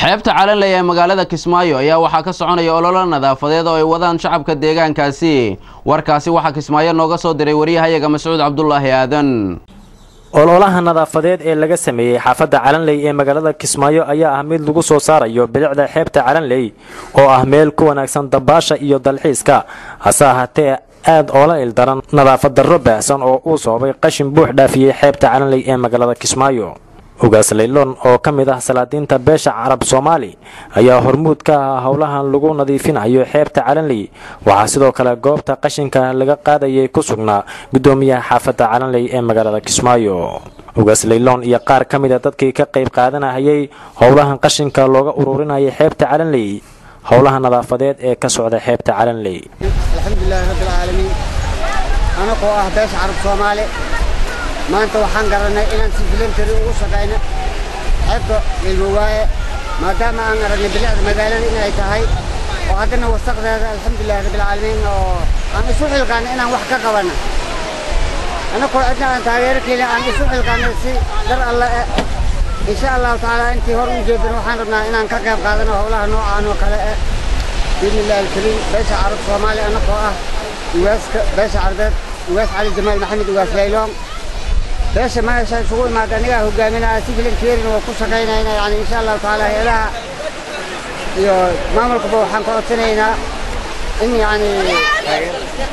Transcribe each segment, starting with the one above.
Xeebta Calanley ee magaalada Kismaayo ayaa waxaa ka soconaya ololo nadaafadeed oo ay wadaan shacabka deegaankaasi. Warkaasi waxaa Kismaayo nooga soo diray wariyahayaga Mascuud Cabdulaahi Aadan. Ololaha nadaafadeed ee laga sameeyey xaafadda Calanley ee magaalada Kismaayo ayaa ah mid lagu soo saarayo bilicda xeebta Calanley oo ah meel ku wanaagsan dabaasha iyo dalxiiska, hase ahaatee aad oola ildaran nadaafad darro baahsan oo uu sababay qashin buux dhaafiyey xeebta Calanley ee magaalada Kismaayo. Ugaas Layloon oo ka mid ah salaadiinta beesha Carab Soomaali ayaa hormuud ka ah howlahan lagu nadiifinayo xeebta Calanley. Waxaa sidoo kale goobta qashinka laga qaadayay ku sugnaa gudoomiyaha xaafadda Calanley ee magaalada Kismaayo. Ugaas Layloon iyo qaar ka mid a dadkii ka qayb qaadanahayay howlahan qashinka looga ururinayay xeebta Calanley, howlaha nadaafadeed ee ka socda xeebta Calanley. Alxamdulilaahi rabbil caalamiin. Anagoo ah beesha Carab Soomaali, maanta waxaan garanay inaan si voluntary ugu shaqayno xeebta Ilmawaaye, maadaama aan aragnay bilicda magaalada inay tahay oo haddana wasaqdeeda. Alxamdulilahi rabbil caalamiin, oo aan isu xilqaanay inaan wax ka qabano, anagoo cidna aan taageero kelin, aan isu xilqaanay si dar alle eh. Insha Allahu tacaala, intii hor u jeedana waxaan rabnaa inaan ka qayb qaadano howlaha noocaan oo kale eh, biidni illahi alkariim. Beesha Carab Soomaali, anagoo ah ugaaska beesha Carbeed, Ugaas Cali Jamaal Maxamed Ugaas Layloon, beesha meesha isugu imaada anigaa hogaaminaya, si volunteer-na waa ku shaqaynayna. Yani insha Allahu tacaala, hay'adaha iyo maamulkaba waxaan ka codsanaynaa in yani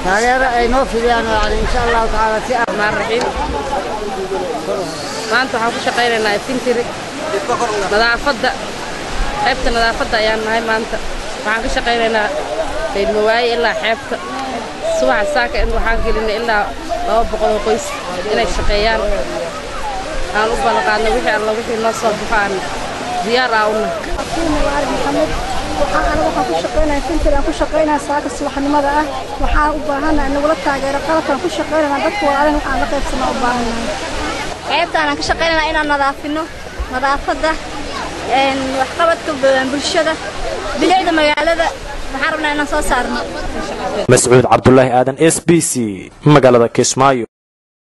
taageero ay noo fidiyaan, yani insha Allahu tacaala si Raxmaan raxiim. Maanta waxaan ku shaqaynaynaa infantry nadaafadda xeebta. Nadaafadda ayaan nahay. Maanta waxaan ka shaqaynaynaa Laylmawaaye ilaa xeebta. Subaxa saaka in waxaan gelinay ilaa 200 oo qoys inay shaqeeyaan aan u ballanqaadnay. Wixii alla wixii noo soo baxo aan diyaar ah u nahay. Maxamed, waxaan anaga waxaan ku shaqeynaya infantry aan ku shaqeynaya saaka subaxnimada ah. Waxaan u baahanahay nagula taageero qalabkaan ku shaqeynayna. Dadka walaalahan waxaan la qaybsanaa u baahanahay. Xeebtaan aan ka shaqeynayna inaan nadaafino, nadaafadda, waxqabadka bulshada, bilicda magaalada waxaan rabnaa inaan soo saarno. Mascuud Cabdulaahi Aadan, SBC, magaalada Kismaayo.